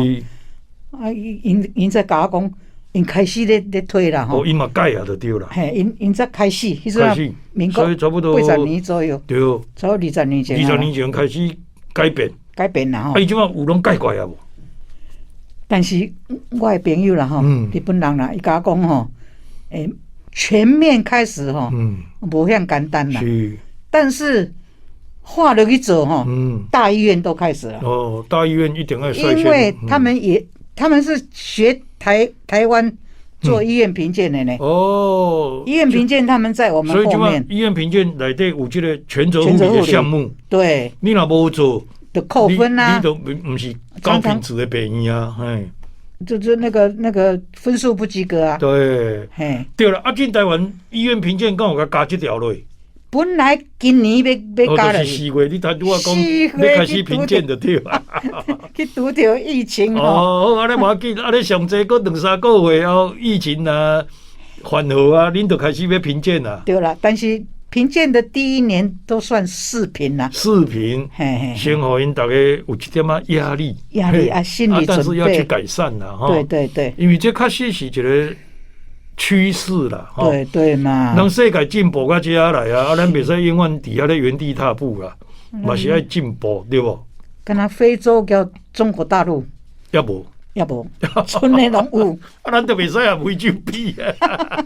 啊，𪜶才共我講，𪜶開始咧推啦吼。哦，𪜶嘛改啊，就對啦。嘿，𪜶才開始，彼陣民國八十年左右。對。差不多二十年前。 20年前開始改變。改變啦吼。啊，伊這擺有攏改過來啊無？但是我的朋友啦吼，日本人啦，伊共我講吼，欸，全面開始吼，無遐簡單啦。但是劃落去做吼，大醫院都開始了。哦，大醫院一定愛率先。因為他們也，他們是學台灣做醫院評鑑的呢。哦，醫院評鑑他們在我們後面。醫院評鑑內底有這个全責護理的項目。對。你若無做，就扣分啊！你都毋是高品質的病院啊，嘿。就是那個分數不及格啊。對。嘿。對啦，啊，進台灣醫院評鑑敢有共加這條落？本來今年欲加了。4月，你頭拄仔講欲開始評鑑就對啦。去拄著疫情哦，好，按呢無要緊，按呢上濟閣兩三個月後疫情啊緩和啊，恁就開始欲評鑑啦。對啦，但是評鑑的第一年都算試評啦。試評，先予𪜶逐家有一點仔壓力。壓力啊，心理準備。但是要去改善啦，吼。對對對。因為這確實是一个趨勢啦，對對嘛。人世界進步到遮來啊，啊，咱袂使永遠佇遐咧原地踏步啦，嘛是愛進步，對無？敢若非洲佮中國大陸，猶無，猶無，賰的攏有。啊，咱就袂使和非洲比啊！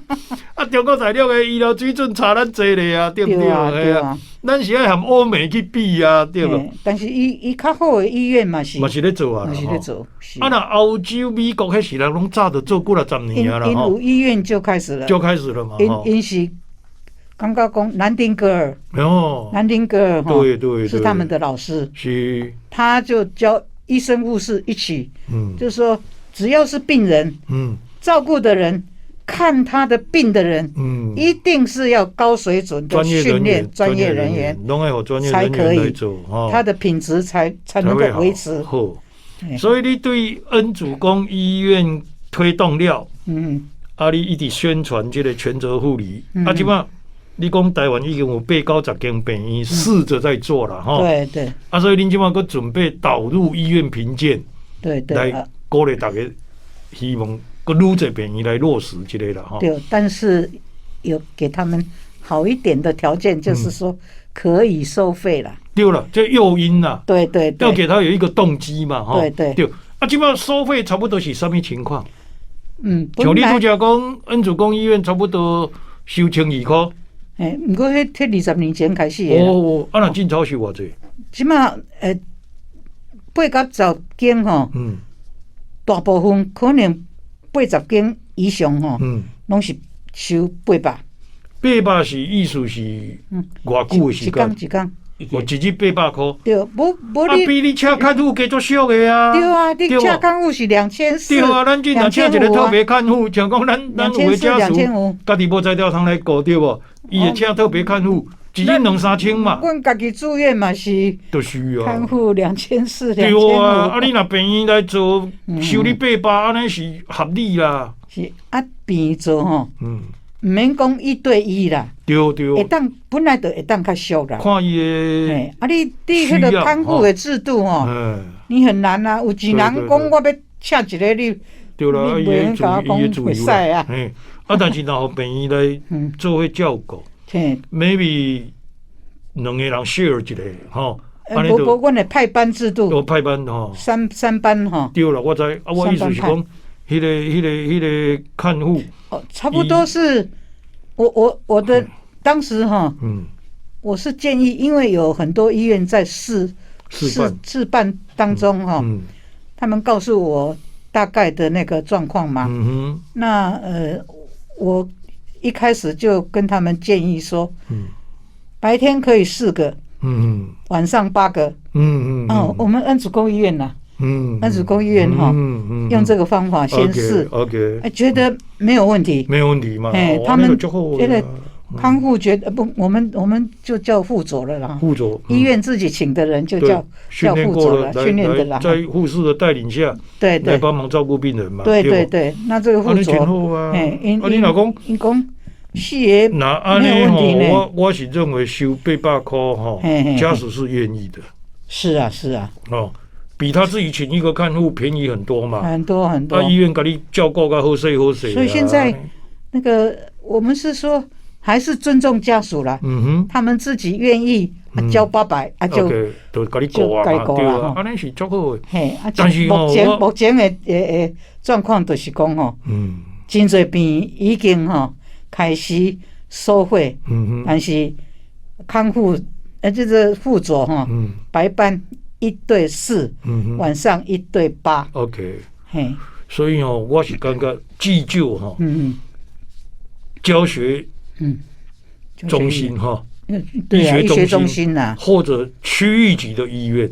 啊，中國大陸的醫療水準差咱濟咧啊，對毋對？對啊，咱是愛和歐美去比啊，對無？但是伊較好的醫院嘛是嘛是咧做啊，嘛是咧做。啊，若歐洲、美國彼時人攏早就做幾若十年啊啦，𪜶有醫院就開始了，就開始了嘛。𪜶是感覺講南丁格爾，哦，南丁格爾，對對，是他們的老師，是，他就教醫生護士一起，就是說只要是病人，照顧的人，看他的病的人，一定是要高水準的訓練，專業人員，才可以，他的品質才能夠維持。好，所以你對恩主公醫院推動了，啊，你一直宣傳這个全責護理，啊，這擺你講台灣已經有八九十間病院試着在做了，吼。對對。啊，所以恁這擺閣準備導入醫院評鑑，對對，來鼓勵大家，希望閣愈濟病院來落實這个啦，吼。對，但是有給他們好一點的條件，就是說可以收費啦。對了，這誘因啦。對對對。要給他有一個動機嘛，吼。對對。對。啊，這擺收費差不多是啥物情況？像你拄才講，恩主公醫院差不多收1200塊。欸，毋過彼20年前開始的。哦，啊，若真早收偌濟？這擺八九十間吼，大部分可能80間以上吼，攏是收八百。八百是意思是偌久的時間？一工一工。哦，一日800塊。對，無無你。啊，比你請看護加足俗的啊。對啊，你請看護是2400。對啊，咱這若請一个特別看護，像講咱有的家屬，家己無才調通來顧，對無？伊會請特別看護，一日兩三千嘛。阮家己住院嘛是，就是啊。看護2400、2500。對啊，啊你若病院來做，收你八百，按呢是合理啦。是啊，病院做吼，毋免講一對一啦。對對。會當本來就會當較俗啦。看伊的。啊你彼个看護的制度吼，你很難啊。有錢人講我欲請一个你。對啦，你伊的自伊的自由啦，嘿，啊，但是若予病院來做伙照顧，maybe 兩個人 share 一個，吼。無無，阮會派班制度，有派班吼，三班吼。對啦，我知，啊，我意思是講，彼個看護，哦，差不多是，我的當時哈，我是建議，因為有很多醫院在試辦當中哈，他們告訴我大概的那個狀況嘛，那我一開始就跟他們建議說，白天可以四個。晚上八個。哦，我們恩主公醫院吶，恩主公醫院哈，用這個方法先試，OK，覺得沒有問題，沒有問題嘛。哎，他們覺得看護覺得不，我們就叫護佐了啦。護佐，醫院自己請的人就叫護佐了，訓練的啦，在護士的帶領下，來幫忙照顧病人嘛。對對對，那這個護佐，哎，啊，你老公，𪜶講四個那按呢吼，我是認為收800塊吼，家屬是願意的。是啊，是啊。哦，比他自己請一個看護便宜很多嘛。很多很多。啊，醫院共你照顧較好勢好勢。所以現在那個我們是說，還是尊重家屬啦。他們自己願意交八百啊，就就共你顧啊嘛，對啊，按呢是足好的。嘿，啊，但是目前的狀況就是講吼，真濟病院已經吼開始收費，但是看護就是護佐哈，白班1對4，晚上1對8。 OK，嘿，所以哦，我是感覺至少吼，教學中心哈，醫學中心呐，或者區域級的醫院，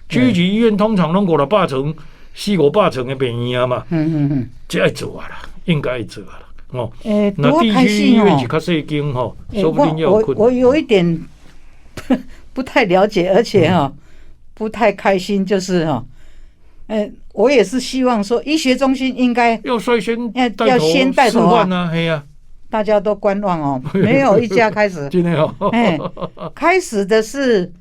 區域級醫院通常攏五六百床、四五百床的病院嘛，這愛做啊啦，應該愛做啊啦。哦，那地區醫院是較細間吼，說不定要我有一點不太了解，而且哈不太開心，就是哈，我也是希望說醫學中心應該要率先要先帶頭啊，係啊，大家都觀望哦，沒有一家開始，真的哦，哎，開始的是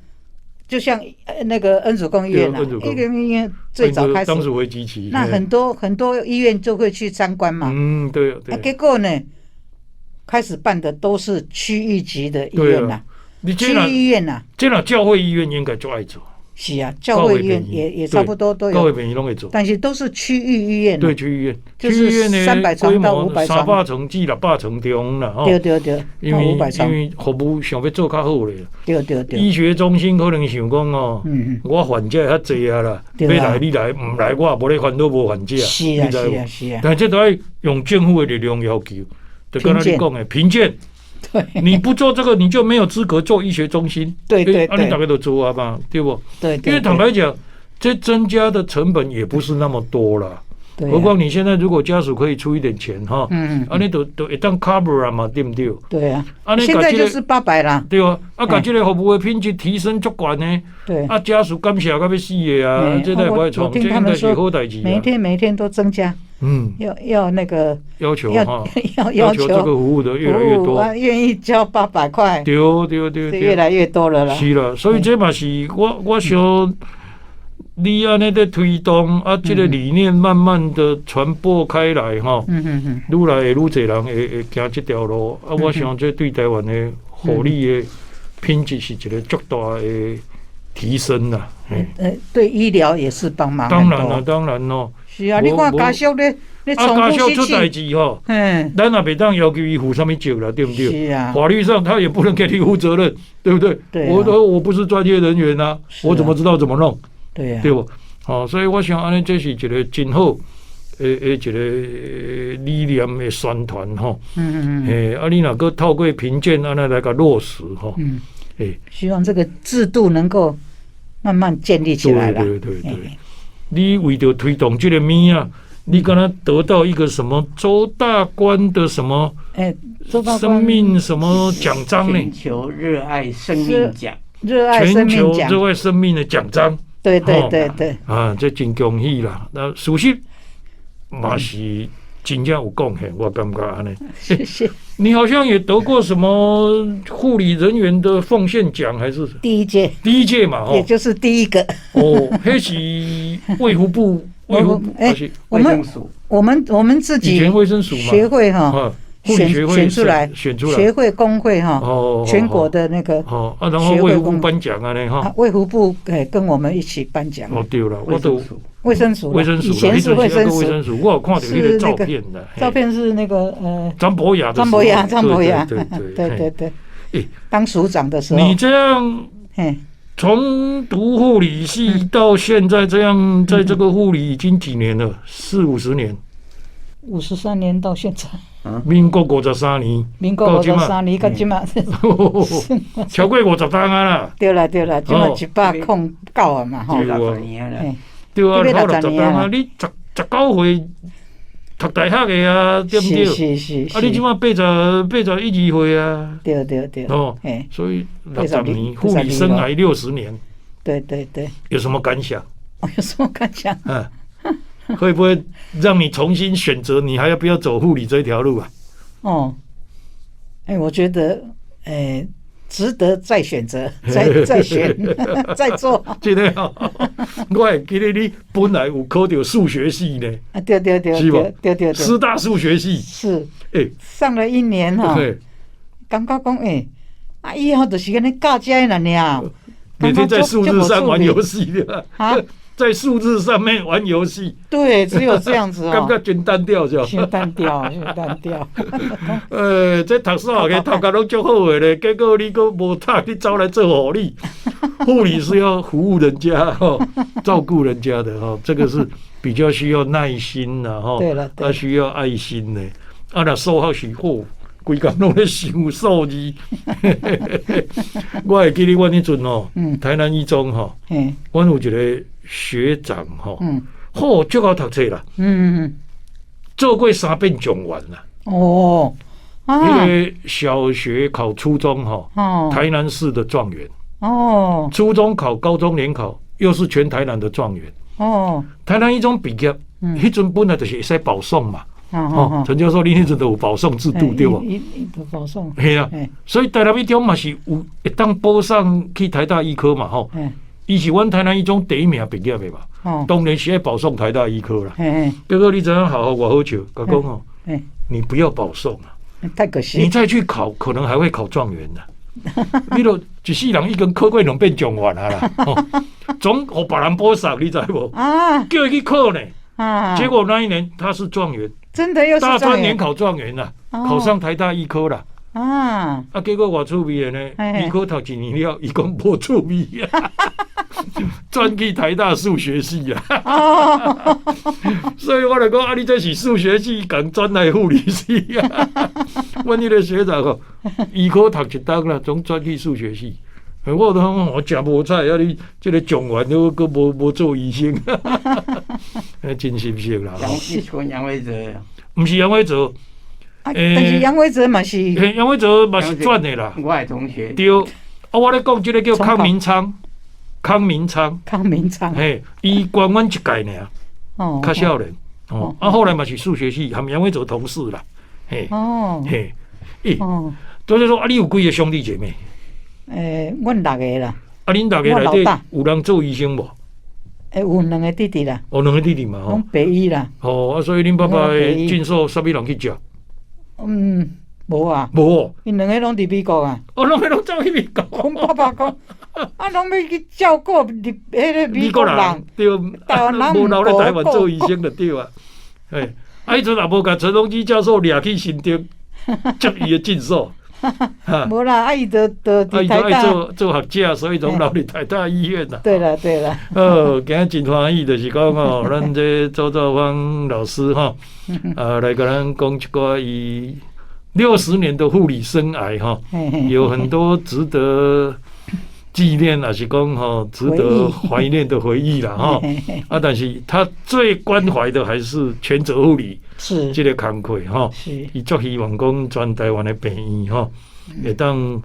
就像那個恩主公醫院啊，一個醫院最早開始，當時為機器，那很多很多醫院就會去參觀嘛，對對，啊，結果呢，開始辦的都是區域級的醫院啦，區域醫院呐，這若教會醫院應該就愛做。是啊，教會醫院也差不多都有，教會病院攏會做，但是都是區域醫院。對，區域醫院，就是300床到500床，300床至600床中啦，對對對，因為服務想欲做較好咧。對對對。醫學中心可能想講哦，我患者較濟啊啦，欲來你來，毋來我也無咧煩惱無患者。是啊是啊是啊。但這都愛用政府的力量要求，就敢若你講的評鑑。對，你不做這個，你就沒有資格做醫學中心。對對對，啊，你大家都做啊嘛，對不？對，因為坦白講，這增加的成本也不是那麼多了。對。何況你現在如果家屬可以出一點錢哈，啊，你都會當 cover 啊嘛，對不對？對啊。啊，現在就是800啦。對啊，啊，共這個服務的品質提升足懸呢。對。啊，家屬感謝到欲死的啊，這都不會創，這應該是好代誌。每天每天都增加。要那個要求哈，要求這個服務的越來越多，願意交800塊，對對對對，越來越多了啦。是啦，所以這嘛是我想你按呢咧推動啊，這個理念慢慢的傳播開來哈，愈來會愈濟人會行這條路啊，我想這對台灣的護理的品質是一個足大的提升啦。對醫療也是幫忙。當然啦，當然咯。是啊，你看家屬咧，咧啊，家屬出代誌吼，咱也袂當要求伊負啥物責啦，對不對？是啊，法律上他也不能給你負責任，對不對？對，我不是專業人員啊，我怎麼知道怎麼弄？對啊，對不？好，所以我想按呢，這是一個真好的一個理念的宣傳吼。嘿，啊，你若閣透過評鑑按呢來共落實吼。希望這個制度能夠慢慢建立起來啦。對對對對。你為著推動這個物仔，你敢若得到一個什麼周大觀的什麼？生命什麼獎章呢？全球熱愛生命獎，熱愛生命獎，熱愛生命的獎章。對對對對。啊，這真恭喜啦！那事實嘛是真正有貢獻，我感覺按呢。謝謝。你好像也得過什麼護理人員的奉獻獎，還是？第一屆。第一屆嘛，也就是第一個。哦，彼是衛福部，衛福部哎，我們我們自己以前衛生署嘛，學會哈，護理學會選出來，選出來，學會工會哈，全國的那個哦啊，然後衛福部頒獎啊，呢哈，衛福部誒跟我們一起頒獎。哦對了，我都衛生署，衛生署以前是衛生署，我有看到那個照片的，照片是那個張博雅，張博雅，張博雅，對對對對，欸，當署長的時候，你這樣，從讀護理系到現在這樣，在這個護理已經幾年了？四五十年， 53年到現在。民國53年，民國五十三年到這馬，超過50冬啊啦。對啦對啦，這馬109啊嘛，對啊，對啊，超60冬啊，你19歲讀大學的啊，對毋對？是是是。啊，你這馬81、82歲啊。對對對。哦，所以六十年護理生涯60年。對對對。有什麼感想？我有什麼感想？嗯，會不會讓你重新選擇？你還要不要走護理這條路啊？哦，哎，我覺得，哎，值得再選擇，再選，再做。真的哦，我會記得你本來有考著數學系呢。啊，對對對，是無？對對對，師大數學系。是。欸，上了一年哈，感覺講，欸，啊，以後就是按呢教這的爾。每天在數字上玩遊戲的。啊。在數字上面玩遊戲，對，只有這樣子哦。感覺真單調，是吧？傷單調，傷單調。這讀數學讀甲攏足好的咧，結果你閣無讀，你走來做護理。護理是要服務人家、照顧人家的哈，這個是比較需要耐心的哈。對了，他需要愛心的。啊，若數學是好，規工攏咧想數字。我會記得阮彼陣哦，台南一中吼，阮有一個學長吼，好，足𠢕讀冊啦，做過三遍狀元啦。哦，那個小學考初中吼，台南市的狀元。哦，初中考高中聯考，又是全台南的狀元。哦，台南一中畢業，彼陣本來就是會使保送嘛。哦，陳教授，你彼陣都有保送制度對無？保送。係啊，所以台南一中嘛是有會當保送去台大醫科嘛，吼。伊是阮台南一中第一名畢業的嘛，當然是愛保送台大醫科啦。結果你知影學校偌好笑，共講哦，你不要保送啊，太可惜。你再去考，可能還會考狀元的。你都一世人已經考過兩遍狀元啊啦，總予別人保送，你知無？啊，叫伊去考呢。啊，結果那一年他是狀元，真的又是大專聯考狀元啦，考上台大醫科啦。啊，啊，結果偌趣味的呢，醫科讀一年了，伊講無趣味啊，轉去台大數學系啊。所以我就講啊，你這是數學系，共轉來護理系啊。阮彼個學長哦，醫科讀一冬啦，總轉去數學系。我都講我誠無彩啊！你這個狀元都閣無做醫生，真心實啦。你講楊維澤？毋是楊維澤。但是楊維澤嘛是，楊維澤嘛是轉的啦。我的同學。對，啊，我咧講這個叫康明昌，康明昌。康明昌。嘿，伊懸阮一屆爾，哦，較少年。哦，啊，後來嘛是數學系，和楊維澤同事啦。嘿。哦。嘿，欸，所以說啊，你有幾个兄弟姐妹？欸，阮六个啦。啊，恁六个內底有人做醫生無？欸，有兩個弟弟啦。哦，兩個弟弟嘛，吼。攏白醫啦。哦，啊，所以恁爸爸的診所啥物人去食？嗯，無啊。無。𪜶兩個攏佇美國啊。哦，兩個攏走去美國。阮爸爸講，啊，攏欲去照顧佇彼个美國人。對，台灣人無留咧台灣做醫生就對啊。嘿，啊，彼陣也無共陳榮基教授掠去新竹接伊的診所。無啦，啊伊就佇台大做做學者，所以總留佇台大醫院啦。對啦對啦。哦，今日真歡喜，就是講吼，咱這周兆芳老師吼，來共咱講一寡伊60年的護理生涯吼，有很多值得紀念，也是講吼值得懷念的回憶啦吼。啊，但是他最關懷的還是全責護理，是這個工課吼。伊足希望講全台灣的病院吼，會當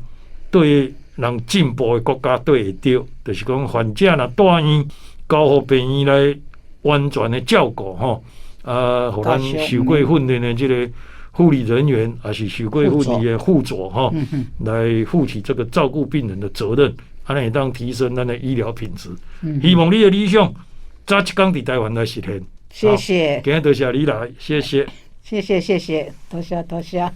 對人進步的國家對會著，就是講患者若蹛院，交予病院來完全的照顧吼，啊，予咱受過訓練的這個護理人員，抑是受過護理的輔佐吼，來負起這個照顧病人的責任，按呢會當提升咱的醫療品質。希望你的理想早一工佇台灣來實現。謝謝。今日多謝你來，謝謝。謝謝謝謝，多謝多謝。